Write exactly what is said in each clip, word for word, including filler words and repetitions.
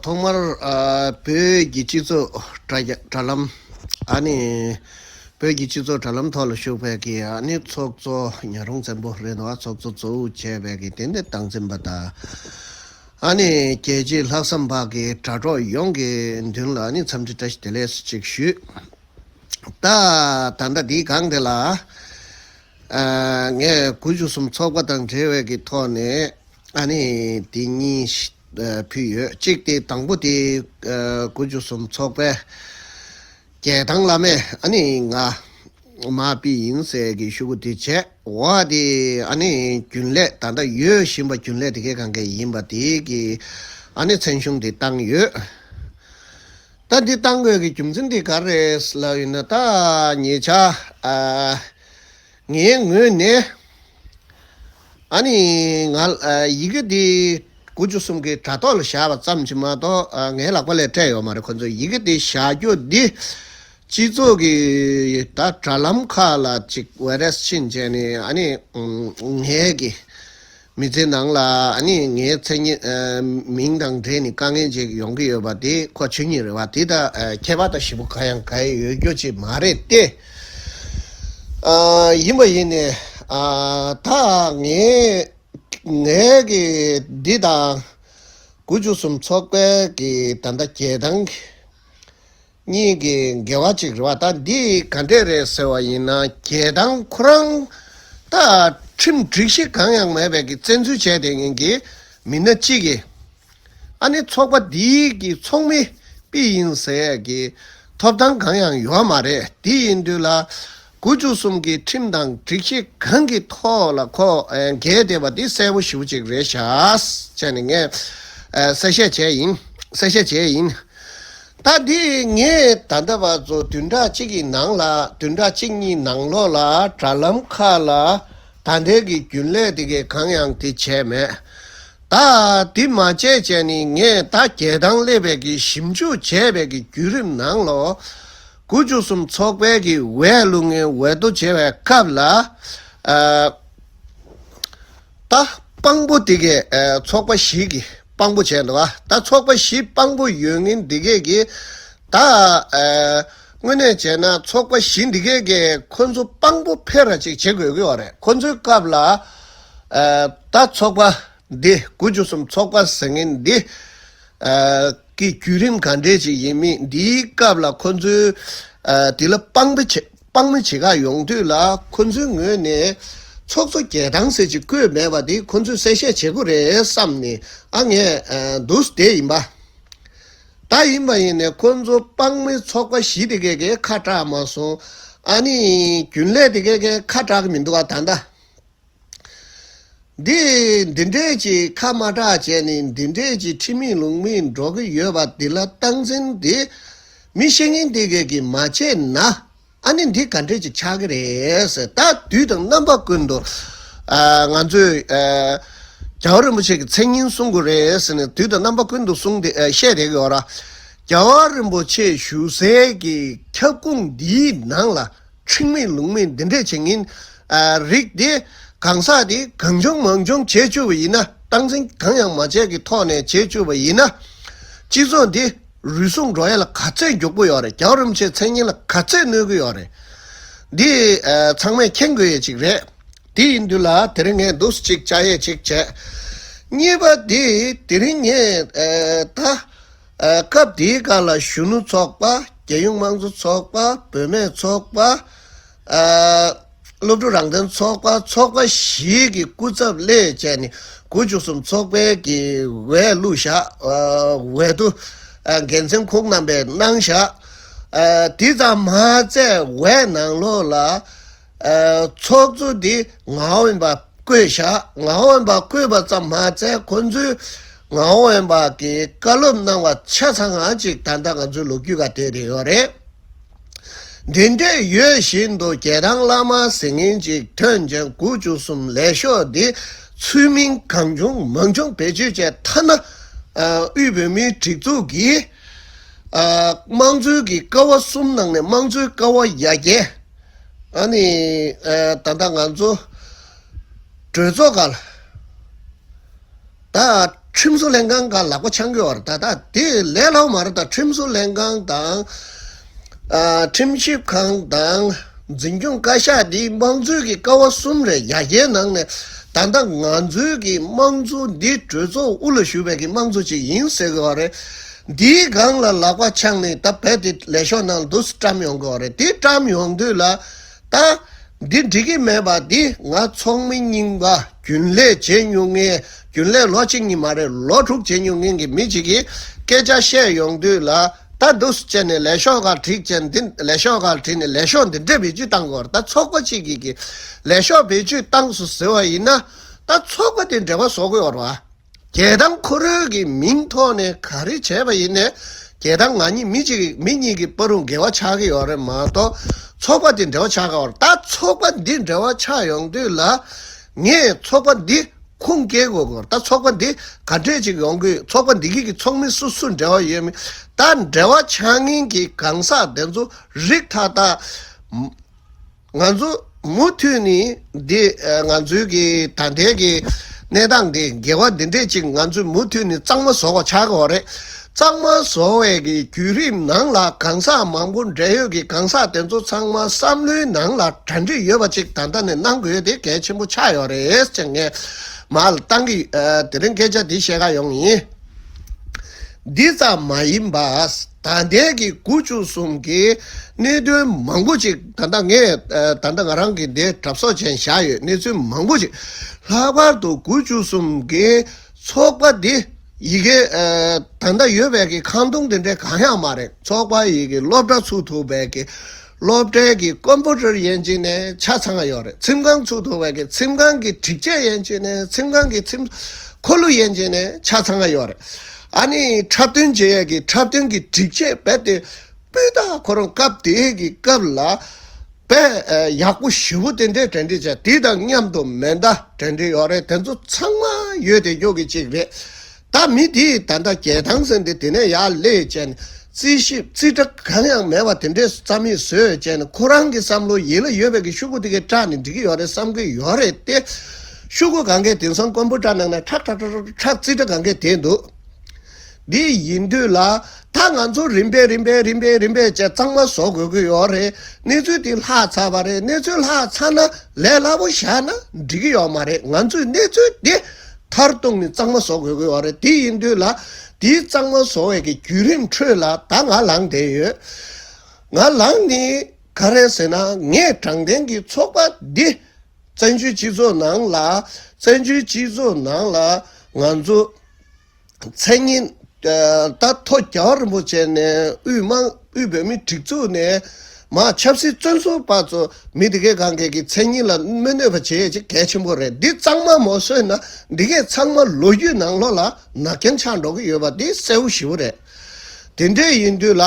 ཐོག་མར་ཨ་བོད་ཀྱི་སྤྱི་ཚོགས་དྲ་རྒྱ་དྲ་ལམ། ཨ་ནི་བོད་ཀྱི་སྤྱི་ཚོགས་དྲ་ལམ་ཐོག་ལ་ཞུགས་པའི་གི་ཨ་ནི་ཚོགས་གཙོ་ཉག་རོང་བཙན་པོ་རེད་འདུག་ཚོགས་གཙོ་གཙོ་བོ་བྱས་པའི་གི་དེ་འདྲ་སྟངས་འཛིན་པ་དང་། ཨ་ནི་རྒྱལ་སྤྱིའི་ལྷག་བསམ་འཕགས་ཀྱི་དྲ་གྲོགས་ཡོངས་ཀྱི་མདུན་ལ་ཨ་ནི་འཚམས་འདྲི་བཀྲ་ཤིས་བདེ་ལེགས་ཅིག་ཞུས། ད་ད་ལྟ་འདིའི་སྒང་དེ་ལ་ཨ་ངས་དགུ་བཅུ་གསུམ་ཚོགས་པ་དང་འབྲེལ་བའི་གི་ཐོག་ནས་ཨ་ནི་འདི་གཉིས་ཨ་ཕུལ་ཡོད། གཅིག་དེ་དང་པོ་དེ་ཨ་དགུ་བཅུ་གསུམ་ཚོགས་པའི་རྒྱལ་ཐང་བླ་མས་ཨ་ནི་ང་མར་ཕུལ་ཡིན་ཟེར་གི་ཤོག་གུ་དེ་བྱས། འོ་དེ་ཨ་ནི་རྒྱུན་ལས་ད་ལྟ་ཡོད་བཞིན་པ་རྒྱུན་ལས་དེ་གའི་སྒང་ག་ཡིན་པ་དེ་གི་ཨ་ནི་མཚན་གཞུང་དེ་བཏང་ཡོད། ད་འདི་བཏང་དགོས་ཀྱི་རྒྱུ་མཚན་འདི་ག་རེ་རེད་ལབ་ཡིན་ན། ད་ཉེ་ཆར་ཨ་ངའི་ངོས་ནས་ཨ་ནི་ང་ཨ་ཡི་གེ་འདི་དགུ་བཅུ་གསུམ་གི་དྲ་ཐོག་ལ་བཞག་པ་ཙམ་གྱིས་མ་གཏོགས་ཨ་ངའི་ལག་པ་ལ་སྤྲད་ཡོད་མ་རེད། ཁོ་ཚོས་ཡི་གེ་འདི་བཞག་རྒྱུ་འདི་སྤྱི་ཚོགས་ཀྱི་ད་དྲ་ལམ་ཁག་ལ་ཅིག་ཝའི་རས་ཕྱིན་བྱས་ནས་ཨ་ནི་ངའི་གི་མི་ཚེ་ནང་ལ་ཨ་ནི་ངའི་མཚན་སྙན་ཨ་མིང་དང་འབྲེལ་ནས་དཀའ་ངལ་ཅིག་ཡོང་གི་ཡོད་པ་དེ་ཁོ་ཆོས་ཉིད་རེད་བ། དེ་ད་ཨ་ཁྱད་པར་ད་ཞེ་པོ་གང་ཡང་གང་ཡང་ཡོད་རྒྱུ་ཅིག་མ་རེད་དེ། ཨ་ཡིན་པ་ཡིན་ནས་ཨ་ད་ངས་ངའི་གི་འདི་དང་དགུ་བཅུ་གསུམ་ཚོགས་པའི་གི་ད་ལྟ་རྒྱལ་ཐང་གི་གཉིས་ཀྱི་འགལ་བ་གཅིག་རེད་བ། ད་འདི་ག་འདྲས་རེད་ཟེར་བ་ཡིན་ན། རྒྱལ་ཐང་ཁོ་རང་ད་ཁྲིམས་སྒྲིག་གཞི་གང་ཡང་མེད་པའི་གི་བཙན་འཛུལ་བྱས་བསྡད་མཁན་གྱི་མི་སྣ་གཅིག་གིས་ཨ་ནི་ཚོགས་པ་འདིའི་གི་ཚོགས་མི་པི་ཡིན་ཟེར་ཡས་ཀྱི་ཐོབ་ཐང་གང་ཡང་ཡོད་མ་རེད། དེ་ཡིན་དུས་ལ་དགུ་བཅུ་གསུམ་གྱི་ཁྲིམས་དང་སྒྲིག་གཞི་གང་གི་ཐོག་ལ་ཁོ་ཨ་འགལ་བསྡད་པ་འདི་གསལ་པོ་ཞེ་པོ་ཅིག་རེད་ཤག་བྱས་ནས་ངས་ཨ་གསལ་བཤད་བྱས་ཡིན། གསལ་བཤད་བྱས་ཡིན། ད་འདི་ངས་ད་ལྟ་བར་དུ་བདུན་ཕྲག་གཅིག་གི་ནང་ལ་བདུན་ཕྲག་གཅིག་གཉིས་ནང་ལོགས་ལ་དྲ་ལམ་ཁག་ལ་ད་ལྟའི་གི་རྒྱུན་ལས་དེ་གའི་གང་ཡང་དེ་བྱས་མེད། ད་འདི་མ་བྱས་བྱས་ནས་ངས་ད་རྒྱལ་ཐང་སླེབས་པའི་གི་ཞིབ་འཇུག་བྱས་པའི་གི་བརྒྱུད་རིམ་ནང་ལོགས་དགུ་བཅུ་གསུམ་ཚོགས་པའི་གི་འོས་བླུག་མཁན་འོས་བསྡུ་བྱེད་པའི་སྐབས་ལ་ཨ། ད་དཔང་པོ་དེ་གའི་ཨ་ཚོགས་པ་བཞི་གི་དཔང་པོ་བྱས་འདུག་ག་ད་ཚོགས་པ་བཞི་དཔང་པོ་ཡོད་མཁན་དེ་གས་ཀྱིས་ད་ཨ་དངོས་གནས་བྱས་ན་ཚོགས་པ་བཞི་འདི་གས་ཀྱིས་ཁོ་ཚོ་དཔང་པོ་ཕེ་ར་ཅིག་བྱེད་དགོས་ཀྱི་ཡོད་རེད། ཁོ་ཚོའི་སྐབས་ལ་ཨ་ད་ཚོགས་པ་འདི་དགུ་བཅུ་གསུམ་ཚོགས་པ་ཟེར་མཁན་འདི་ཨ་གི་བརྒྱུད་རིམ་ག་འདྲས་ཅིག་ཡིན་མིན་འདིའི་སྐབས་ལ་ཁོ་ཚོའི་ཨ་འདི་ལ་དཔང་པོ་བྱེད། དཔང་མི་བྱེད་ག་ཡོང་དུས་ལ་ཁོ་ཚོའི་ངོས་ནས་ཚོགས་གཙོ་རྒྱལ་ཐང་ཟེར་ཅིག་བསྐོས་མེད་པ་དེ་ཁོ་ཚོས་གསལ་བཤད་བྱེད་དགོས་རེད་བསམ་ནས་ཨ་ངས་ཨ་འདུག་བསྡད་ཡིན་པ། ད་ཡིན་པ་ཡིན་ནས་ཁོ་ཚོ་དཔང་མི་ཚོགས་པ་བཞི་དེ་གས་ཀྱིས་ཁ་གྲག་མ་སོང་། ཨ་ནི་རྒྱུན་ལས་དེ་གས་ཀྱིས་ཁ་གྲག་གི་མི་འདུག་ག་ད་ལྟ། འདི་འདི་འདྲས་ཀྱི་ཁ་མ་གྲག་བྱས་ནས་འདི་འདྲས་ཀྱི་ཁྲིམས་མེད་ལུགས་མེད་འགྲོ་གི་ཡོད་པ་འདི་ལ་སྟངས་འཛིན་འདི་མི་ཤེས་མཁན་དེ་གས་ཀྱིས་མ་བྱས་ན་ཨ་ནི་འདི་ག་འདྲས་ཀྱི་ཆགས་ཀྱི་རེད་ཟེར། ད་དུས་དང་རྣམ་པ་ཀུན་ཏུ་ཨ་ང་ཚོས་ཨ་རྒྱལ་བ་རིན་པོ་ཆེ་གི་མཚན་སྙན་གསུང་དགོས་རེད་ཟེར་ནས་དུས་དང་རྣམ་པ་ཀུན་ཏུ་གསུང་སྟེ་ཨ་བཤད་བསྡད་ཀྱི་ཡོད་ར། རྒྱལ་བ་རིན་པོ་ཆེ་བཞུགས་སའི་གི་ཁྱབ་ཁོངས་འདིའི་ནང་ལ། ཁྲིམས་མེད་ལུགས་མེད་འདི་འདྲས་བྱེད་མཁན་ཨ་རིགས་དེ་གང་ཟག་དེ་གང་བྱུང་མང་བྱུང་བྱེད་བཅུག་པ་ཡིན་ན། སྟངས་འཛིན་གང་ཡང་མ་བྱས་ཀྱི་ཐོག་ནས་བྱེད་བཅུག་པ་ཡིན་ན། སྤྱི་ཚོགས་འདི་རུལ་སུངས་འགྲོ་ཡ་ལ་ག་ཚད་མགྱོགས་པོ་ཡོད་རེད། རྒྱལ་བ་རིན་པོ་ཆེའི་མཚན་སྙན་ལ་ག་ཚད་གནོད་ཀྱི་ཡོད་རེད། འདི་ཨ་ཚང་མས་མཁྱེན་དགོས་ཡ་ཅིག་རེད། དེ་ཡིན་དུས་ལ་དེ་རིང་ངས་འདུག་སེ་ཅིག་བཅར་ཡས་ཅིག་བྱས། གཉིས་པ་དེ་དེ་རིང་ངས་ཨ་ད་ཨ་སྐབས་དེའི་སྐབས་ལ་གཞོན་ནུ་ཚོགས་པ། རྒྱལ་ཡོངས་དམངས་གཙོ་ཚོགས་པ། བུད་མེད་ཚོགས་པ། ཨ་སློབ་ཕྲུག་རང་བཙན་ཚོགས་པ། ཚོགས་པ་བཞི་གི་སྐུ་ཚབ་སླེབས་བྱས་ནས་དགུ་བཅུ་གསུམ་ཚོགས་པའི་གི་འོས་བླུགས་བཞག་ཨ་འོས་བསྡུ་ཨ་འགན་འཛིན་ཁོང་རྣམ་པས་གནང་བཞག་ཨ་དེ་ཙམ་མ་ཟད་འོས་ནང་ལོགས་ལ། ཨ་ཚོགས་གཙོ་འདི་ངག་དབང་པ་བསྐོས་བཞག་ངག་དབང་པ་བསྐོས་པ་ཙམ་མ་ཟད་ཁོ་ཚོས་ངག་དབང་པ་གི་བཀའ་སློབ་གནང་བ་ཆ་ཚང་ང་ཅིག་ད་ལྟ་ང་ཚོའི་ལོ་རྒྱུས་ཀ་དེ་རེད་ཡོད་རེད། འདི་འདྲས་ཡོད་བཞིན་དུ་རྒྱལ་ཐང་བླ་མ་ཟེར་མཁན་ཅིག་ཐོན་ཀྱང་དགུ་བཅུ་གསུམ་ལས་ཤོག་འདི་ཚུལ་མིན་གང་བྱུང་མང་བྱུང་བེད་སྤྱོད་བྱས་ཐ་ན་ཨ་དབུས་བོད་མིའི་སྒྲིག་འཛུགས་ཀྱི་ཨ་དམངས་གཙོའི་གི་ཀ་བ་གསུམ་ནང་ནས་དམངས་གཙོའི་ཀ་བ་ཡ་བརྒྱད། ཨ་ནི་ཨ་ད་ལྟ་ང་ཚོ་གྲོས་ཚོགས་སྒང་ལ་ད་ ཁྲིམས་བཟོ་ལྷན་ཁང་སྒང་ལག་པ་འཆང་གི་ཡོད་རེད། ད་ལྟ་དེ་ལས་སླ་པོ་མ་རེད། ད་ཁྲིམས་བཟོ་ལྷན་ཁང་དང་། ཨ། ཁྲིམས་ཞིབ་ཁང་དང་འཛིན་སྐྱོང་བཀའ་ཤག་འདི་དམངས་གཙོའི་གི་ཀ་བ་གསུམ་རེད། ཡ་གིའི་ནང་ནས་ད་ལྟ་ང་ཚོའི་གི་དམངས་གཙོ་འདི་གྲོས་ཚོགས་དབུ་ལ་བཞུགས་པའི་གི་དམངས་གཙོ་ཅིག་ཡིན་ཟེར་གི་ཡོད་རེད། འདིའི་སྒང་ལ་ལག་པ་འཆང་ནས་ད་རྦད་དེ་ལས་ཤོག་ནང་འདུག་བཀྲམ་ཡོང་གི་ཡོད་རེད། དེ་བཀྲམ་ཡོང་དུས་ལ། ད་འདི་འགྲིག་གི་མེད་པ་འདི། ང་ཚོགས་མི་རྙིང་པ། རྒྱུན་ལས་བྱེད་མྱོང་མཁན། རྒྱུན་ལས་ལོ་གཅིག་གཉིས་མ་རེད། ལོ་དྲུག་བྱེད་མྱོང་མཁན་གྱི་མི་གཅིག་གིས་སྐད་ཆ་བཤད་ཡོང་དུས་ལ། ད་འདུག་སེ་བྱས་ནས་ལས་ཤོག་སྒང་བྲིས་བྱས་ནས། འདི་ལས་ཤོག་སྒང་བྲིས་ནས་ལས་ཤོག་འདི་འདྲ་བེད་སྤྱོད་བཏང་དགོས་རེད། ད་ཚོགས་པ་གཅིག་གིས་གི་ལས་ཤོག་བེད་སྤྱོད་བཏང་སོང་ཟེར་བ་ཡིན་ན། ད་ཚོགས་པ་དེ་འབྲེལ་བ་བཟོ་དགོས་རེད་བ། རྒྱལ་ཐང་ཁོ་རང་གི་མིང་ཐོག་ནས་ག་རེ་བྱས་པ་ཡིན་ནའི། རྒྱལ་ཐང་ང་གཉིས་མི་གཅིག་གི་མི་གཉིས་ཀྱི་བར་རུ་འགལ་བ་ཆགས་ཀྱི་ཡོད་རེད་མ་གཏོགས། ཚོགས་པ་འདི་འབྲེལ་བ་ཆགས་ཀྱི་ཡོད་རེད། ད་ཚོགས་པ་འདི་འབྲེལ་བ་ཆགས་ཡོང་དུས་ལ། ངས་ཚོགས་པ་འདི་ཁུངས་སྐྱེལ་དགོས་ཀྱི་ཡོད་རེད། ད་ཚོགས་པ་འདི་ག་འདྲས་ཅིག་ཡོང་གི། ཚོགས་པ་འདི་གི་གི་ཚོགས་མི་སུ་སུ་འབྲེལ་བ་ཡོད་མེད། ད་འབྲེལ་བ་ཆགས་མཁན་གྱི་གང་ཟག་དེ་ཚོ་རིགས་མཐའ་དག་ང་ཚོ་མུ་མཐུད་ནས་འདི། ཨ། ང་ཚོའི་གི་ད་ལྟའི་གི་གནས་སྟངས་འདི། འགལ་བ་འདི་འདྲས་ཅིག་ང་ཚོས་མུ་མཐུད་ནས་གཙང་མ་བཟོ་དགོས་ཆགས་ཀྱི་ཡོད་རེད། གཙང་མ་བཟོ་བའི་གི་བརྒྱུད་རིམ་ནང་ལ་གང་ཟག་མང་པོ། འབྲེལ་ཡོད་ཀྱི་གང་ཟག་དེ་ཚོ་ཚང་མ་བསམ་བློའི་ནང་ལ་གྲ་སྒྲིག་ཡོད་པ་ཅིག་ད་ལྟ་ནས་གནང་དགོས་དེ་གལ་ཆེན་པོ་ཆགས་ཡོད་རེད་ཅེས་ངས་མར་ལ་བཏང་གི། ཨ། དེ་རིང་སྐད་ཆ་འདི་བཤད་ག་ཡོང་ཡིན། འདི་ཙམ་མ་ཡིན་པ། ད་ལྟའི་གི་དགུ་བཅུ་གསུམ་གྱི་གནད་དོན་མང་པོ་ཅིག་ད་ལྟ་ངས། ཨ། ད་ལྟ་ང་རང་གི་འདི་གྲབས་གསོག་བྱས་བཞག་ཡོད། གནས་ཚུལ་མང་པོ་ཅིག་ལྷག་པར་དུ་དགུ་བཅུ་གསུམ་གྱི་ཚོགས་པ་འདི་ཡི་གེ། ཨ། ད་ལྟ་ཡོད་པའི་གི་ཁང་སྟོང་དེ་འདྲའི་གང་ཡང་མ་རེད། ཚོགས་པ་ཡི་གེ་སློབ་གྲྭ་ཚུགས་ཐུབ་པའི་གི་སློབ་གྲྭའི་གི་ཀམ་པུ་ཊར་ཡན་ཆད་ནས་ཆ་ཚང་ཡོད་རེད། ཚིམ་ཁང་ཚུགས་ཐུབ་པའི་གི་ཚིམ་ཁང་གི་སྒྲིག་ཆས་ཡན་ཆད་ནས། ཚིམ་ཁང་གི་ཚིམ་འཁོར་ལོ་ཡན་ཆད་ནས་ཆ་ཚང་ཡོད་རེད། ཨ་ནི་འཁྲབ་སྟོན་བྱེད་ཡས་ཀྱི་འཁྲབ་སྟོན་གྱི་སྒྲིག་ཆས་རྦད་དེ་སྤུས་དག་ཁོ་རང་སྐབས་དེའི་གི་སྐབས་ལ་དཔེ་ཡག་པོ་ཞེ་པོ་དེ་འདྲས་གྲ་སྒྲིག་བྱས། དེ་དང་མཉམ་དུ་མེ་མདའ་གྲ་སྒྲིག་ཡོད་རེད། དེ་ཚོ་ཚང་མ་ཡོད་དེ་ཡོད་ཀྱི་ཅིག་རེད། ད་མི་དེས་ད་ལྟ་རྒྱལ་ཐང་ཟེར་འདི་དེ་ནས་ཡར་སླེབས་བྱས་ནས། རྩིས་ཞིབ་རྩིས་ཁྲ་གང་ཡང་མེད་པ་དེ་འདྲས་རྩ་མེད་བཟོས་བྱས་ནས། ཁོ་རང་གི་བསམ་བློ་ཡིད་ལ་ཡོད་པའི་གི་ཤོག་གུ་དེ་གས་བཀྲམ་ནས་འགྲིག་གི་ཡོད་རེད་བསམ་གི་ཡོད་རེད་དེ། ཤོག་གུ་གང་གས་དེང་སང་ཀམ་པུ་ཊར་ནང་ནས་ཁྲག་ཁྲག་ཁྲག་ཁྲག་རྩིས་ཁྲ་གང་གས་དེ་འདུག་འདི་ཡིན་དུས་ལ། ད་ང་ཚོ་རིམ་པས་རིམ་པས་རིམ་པས་རིམ་པས་བྱས་གཙང་མ་བཟོ་དགོས་ཀྱི་ཡོད་རེད། གནས་ཚུལ་དེ་ལྷག་ཚར་བ་རེད། གནས་ཚུལ་ལྷག་ཚར་ན་ལས་སླ་པོ་བཞག་ན་འགྲིག་གི་ཡོད་མ་རེད། ང་ཚོས་གནས་ཚུལ་དེ་མཐར་གཏུགས་ནས་གཙང་མ་བཟོ་དགོས་ཀྱི་ཡོད་རེད། དེ་ཡིན་དུས་ལ། དེའི་གཙང་མ་བཟོ་བའི་གི་བརྒྱུད་རིམ་ཁྲོད་ལ་ད་ང་ལངས་བསྡད་ཡོད། ང་ལངས་ནས་ག་རེ་ཟེར་ན། ངས་དྲང་བདེན་གྱི་ཚོགས་པ་འདི་བཙན་བྱོལ་སྤྱི་ཚོགས་ནང་ལ། བཙན་བྱོལ་སྤྱི་ཚོགས་ནང་ལ་ང་ཚོ་མཚན་སྙན། ཨ། ད་ཐོ་རྒྱལ་བ་རིན་པོ་ཆེ་ནས། དབུས་དམངས། དབུས་བོད་མིའི་སྒྲིག་འཛུགས་ནས་མར་ཆབ་སྲིད་བཙོན་ཟུར་བར་ཚོ་མི་དེ་གའི་སྒང་གའི་གི་མཚན་སྙན་ལ་མི་གནོད་པ་བྱེད་ཡས་ཅིག་གལ་ཆེན་པོ་རེད། འདི་གཙང་མ་མ་བཟོས་ན་འདི་གས་ཚང་མ་ལོ་རྒྱུས་ནང་ལོགས་ལ་ནག་རྐྱང་ཆགས་འགྲོ་གི་ཡོད་པ་འདི་གསལ་པོ་ཞེ་པོ་རེད། དེ་འདྲས་ཡིན་དུས་ལ།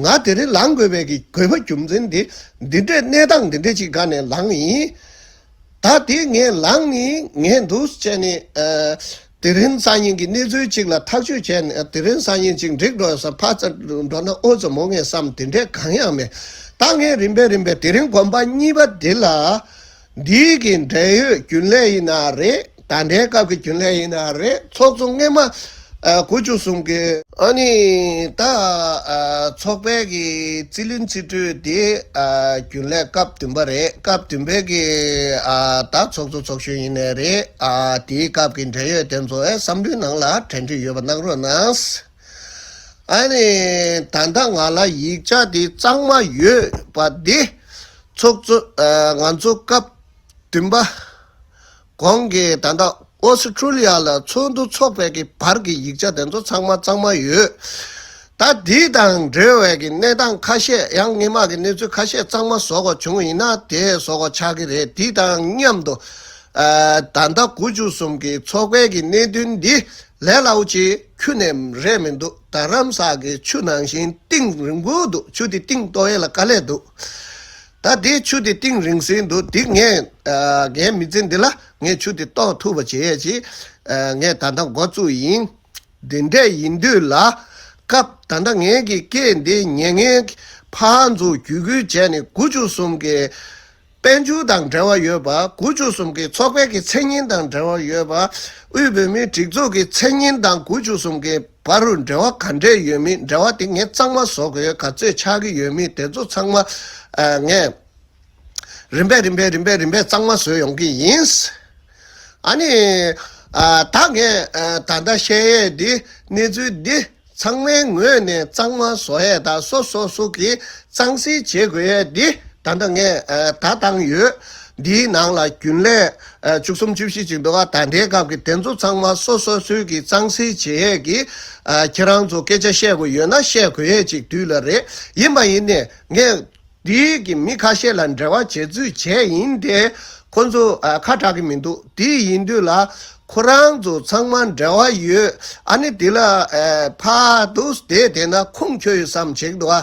ང་དེ་རིང་ལངས་དགོས་པའི་གི་དགོས་པ་རྒྱུ་མཚན་འདི། འདི་འདྲའི་གནས་སྟངས་འདི་འདྲས་ཅིག་སྒང་ནས་ལངས་ཡིན། ད་དེ་ངས་ལངས་ནས་ངས་འདུག་སེ་བྱས་ནས། ཨ། དེ་རིང་སང་ཉིན་གྱི་གནས་ཚུལ་ཅིག་ལ་ཐག་གཅོད་བྱས་ནས། དེ་རིང་སང་ཉིན་ཅིག་འགྲིག་འགྲོ་ས། ཕར་ཙམ་འགྲོ་ན་ཨོ་ཙམ་མོ་ངས་བསམ། དེ་འདྲས་གང་ཡང་མེད། ད་ངས་རིམ་པས་རིམ་པས་དེ་རིང་དགོན་པ་གཉིས་པ་འདི་ལ། འདིའི་གི་འབྲེལ་ཡོད་རྒྱུན་ལས་ཡིན་ན་རེད། ད་ལྟའི་སྐབས་ཀྱི་རྒྱུན་ལས་ཡིན་ན་རེད། ཚོགས་གཙོ་སྔོན་མ། ཨ། དགུ་བཅུ་གསུམ་གི། ཨ་ནི་ད། ཨ། ཚོགས་པའི་གི་རྩིས་ལེན་རྩིས་སྤྲོད་དེ། ཨ། རྒྱུན་ལས་སྐབས་བདུན་པ་རེད། སྐབས་བདུན་པའི་གི། ཨ། ད་ཚོགས་གཙོ་ཚོགས་གཞོན་ཡིན་ནའི་རེད། ཨ། དེའི་སྐབས་ཀྱི་འབྲེལ་ཡོད་དེ་ཚོ་བསམ་བློའི་ནང་ལ་གྲ་སྒྲིག་ཡོད་པ་གནང་རོགས་གནང་། ཨ་ནི་ད་ལྟ་ང་ལ་ཡིག་ཆ་དེ་གཙང་མ་ཡོད་པ་དེ། ཚོགས་གཙོ། ཨ། ང་ཚོ་སྐབས་བདུན་པ་གོང་གི་ད་ལྟ་ཨོ་སི་ཁྲུ་ལི་ཡ་ལ་ཚོགས་འདུ་འཚོགས་པའི་གི་བར་གྱི་ཡིག་ཆ་དེ་ཚོ་ཚང་མ་གཙང་མ་ཡོད། ད་དེ་དང་འབྲེལ་བའི་གི་གནས་སྟངས་ཁ་ཤས། ཡང་སྔོན་མ་གི་གནས་ཚུལ་ཁ་ཤས་གཙང་མ་བཟོ་དགོས་བྱུང་བ་ཡིན་ན་དེ་བཟོ་དགོས་ཆགས་ཀྱི་རེད། དེ་དང་མཉམ་དུ། ཨ། ད་ལྟ་དགུ་བཅུ་གསུམ་གི་ཚོགས་པའི་གི་གནད་དོན་འདི་ལས་སླ་པོ་ཅིག་ཁྱོན་ནས་རེད་མི་འདུག་རྡ་རམ་ས་གི་ཆུ་ནང་བཞིན་གཏིང་རིང་པོ་འདུག་ཆུ་དེ་གཏིང་གཏོར་ཡས་ལ་དཀའ་ལས་འདུག་ད་དེ་ཆུ་དེ་གཏིང་རིང་ཟིན་འདུག་དེ་ངས། ཨ། ངའི་མི་ཚེ་འདི་ལ་ངས་ཆུ་དེ་གཏོར་ཐུབ་པ་བྱེད་ཡས་ཅིག་ཨ། ངས་ད་ལྟ་འགོ་བཙུགས་ཡིན། འདི་འདྲས་ཡིན་དུས་ལ། སྐབས་ད་ལྟ་ངའི་གི་སྐད་འདི་ཉན་མཁན་ཕར་ཚུར་བརྒྱུད་སྐུལ་བྱས་ནས་དགུ་བཅུ་གསུམ་གི་ དཔལ་འབྱོར་དང་འབྲེལ་བ་ཡོད་པ། དགུ་བཅུ་གསུམ་གྱི་ཚོགས་པའི་གི་མཚན་སྙན་དང་འབྲེལ་བ་ཡོད་པ། དབུས་བོད་མིའི་སྒྲིག་འཛུགས་ཀྱི་མཚན་སྙན་དང་དགུ་བཅུ་གསུམ་གྱི་བར་རུ་འབྲེལ་བ་ག་འདྲས་ཡོད་མེད། འབྲེལ་བ་དེ་ངས་གཙང་མ་བཟོ་དགོས་ག་ཚོད་ཆགས་ཀྱི་ཡོད་མེད། དེ་ཚོ་ཚང་མ་ཨ་ངས་རིམ་པས་རིམ་པས་རིམ་པས་རིམ་པས་གཙང་མ་བཟོས་ཡོང་གི་ཡིན། ཨ་ནི། ཨ་ད་ངས་ཨ་ད་ལྟ་བཤད་ཡས་འདི་གནས་ཚུལ་འདི་ཚང་མའི་ངོས་ནས་གཙང་མ་བཟོ་ཡས་དང་སོ་སོ་སོ་གི་གཙང་སེལ་བྱེད་དགོས་ཡས་འདི་ད་ལྟ་ངས་ཨ་ད་བཏང་ཡོད། འདིའི་ནང་ལ་རྒྱུན་ལས་ཨ་བཅུ་གསུམ་བཅུ་བཞི་ཅིག་འདུག་ག་ད་ལྟའི་སྐབས་ཀྱི་དེ་ཚོ་ཚང་མ་སོ་སོ་སོའི་གི་གཙང་སེལ་བྱེད་ཡས་ཀྱི་ཨ་ཁྱེད་རང་ཚོ་སྐད་ཆ་བཤད་དགོས་ཡོད་ན་བཤད་དགོས་ཡས་ཅིག་དུས་ལ་རེད། ཡིན་པ་ཡིན་ནས་ངས། དེའི་གི་མི་ཁ་ཤས་ལ་འབྲེལ་བ་བྱེད་ཚུལ་བྱས་ཡིན་ཏེ། ཁོ་ཚོ་ཨ་ཁ་གྲག་གི་མི་འདུག་དེ་ཡིན་དུས་ལ་ཁོ་རང་ཚོ་ཚང་མ་འབྲེལ་བ་ཡོད། ཨ་ནི་དེ་ལ་ཨ་ཕར་འདུག་བསྡད་བསྡད་ན་ཁུངས་འཁྱོལ་ཡོད་བསམ་བྱེད་ཀྱི་འདུག་ཨ།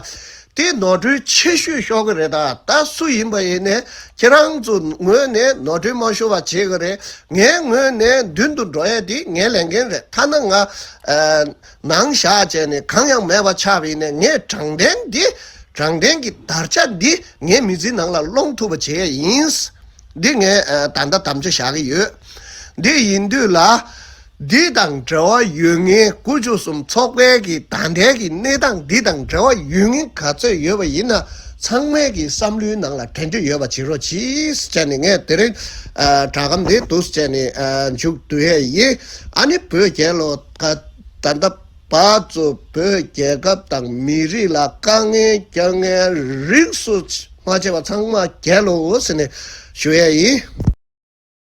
དེ་ནོར་འཁྲུལ་ཆེ་ཤོས་ཤོར་གི་རེད། ད་ད་སུ་ཡིན་པ་ཡིན་ནའི་ཁྱེད་རང་ཚོ་ངོས་ནས་ནོར་འཁྲུལ་མ་ཤོར་བ་བྱེད་གི་རེད། ངའི་ངོས་ནས་མདུན་དུ་འགྲོ་ཡས་དེ་ངའི་ལས་འགན་རེད། ཐ་ན་ང་ཨ་ནང་བཞག་བྱས་ནས་གང་ཡང་མེད་པ་ཆགས་པ་ཡིན་ནའི་ངས་དྲང་བདེན་འདི། དྲང་བདེན་གྱི་དར་ཆ་འདི་ངའི་མི་ཚེའི་ནང་ལ་སློང་ཐུབ་པ་བྱེད་ཡས་ཡིན། འདི་ངས་ཨ་ད་ལྟ་དམ་བཅའ་བཞག་གི་ཡོད། འདི་ཡིན་དུས་ལ། འདི་དང་འབྲེལ་བ་ཡོད་མཁན་དགུ་བཅུ་གསུམ་ཚོགས་པའི་གི་ད་ལྟའི་གི་གནས་སྟངས་འདི་དང་འབྲེལ་བ་ཡོད་མཁན་ག་ཚོད་ཡོད་པ་ཡིན་ན་ཚང་མའི་གི་བསམ་བློའི་ནང་ལ་དྲན་འདོད་ཡོད་པ་བྱེད་རོགས་གྱིས་བྱས་ནས་ངས་དེ་རིང་ཨ་སྒྲ་སྒམ་འདི་འདུག་བྱས་ནས་ཨ་མཇུག་བསྡུ་ཡས་ཡིན། ཨ་ནི་བོད་རྒྱལ་ལོ་ད་ད་ལྟ། བར་གཙོ་བོད་རྒྱལ་ཁབ་དང་མི་རིགས་ལ་དཀའ་ངལ་སྐྱོན་ངལ་རིགས་སུ་མ་ཆད་པ་ཚང་མ་རྒྱལ་ལོ་ཟེར་ནས་ཞུ་ཡས་ཡིན།